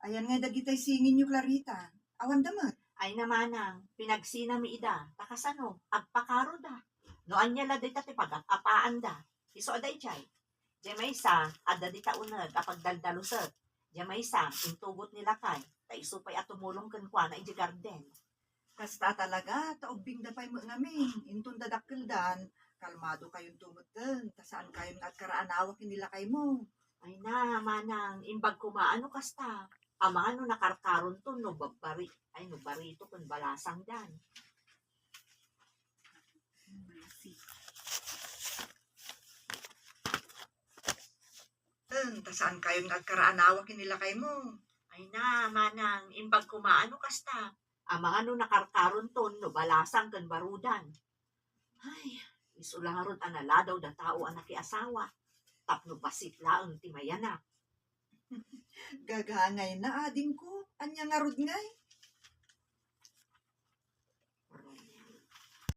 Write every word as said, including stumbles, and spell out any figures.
Ayan ngay dagitay singinyo, Clarita. Awanda met. Ay na manang, pinagsinami ida, ta kasano, agpakaroda. No ania la dayta ti pagap-apaanda. Isu a daydiay. Diay maysa, adda dita uneg a pagdaldalusek. Diay maysa, intugot ni lakay, ta isu pay a tumulong kenkuana idiay garden. Kasta talaga, ta ubbingda pay met ngamin, inton dadakkeldan, kalmado kayonto metten, ta saan kayon nga agkaraanawa ken ni lakaymo. Ay na, manang, imbag koma no kasta. Amangan no nakarkaronto, no babbari, ay, no barito ken balasangdan. Ken, ta saan kayon nga agkaraanawa ken ni lakaymo. Ay na, manang, imbag koma no kasta. Amangan no nakarkaronto, no balasang ken barudan. Ay, isu la ngarud a naladawda tao a nakiasawa. Tapno bassit laeng ti mayanak. Gagangayna, adingko. Ania ngarud ngay?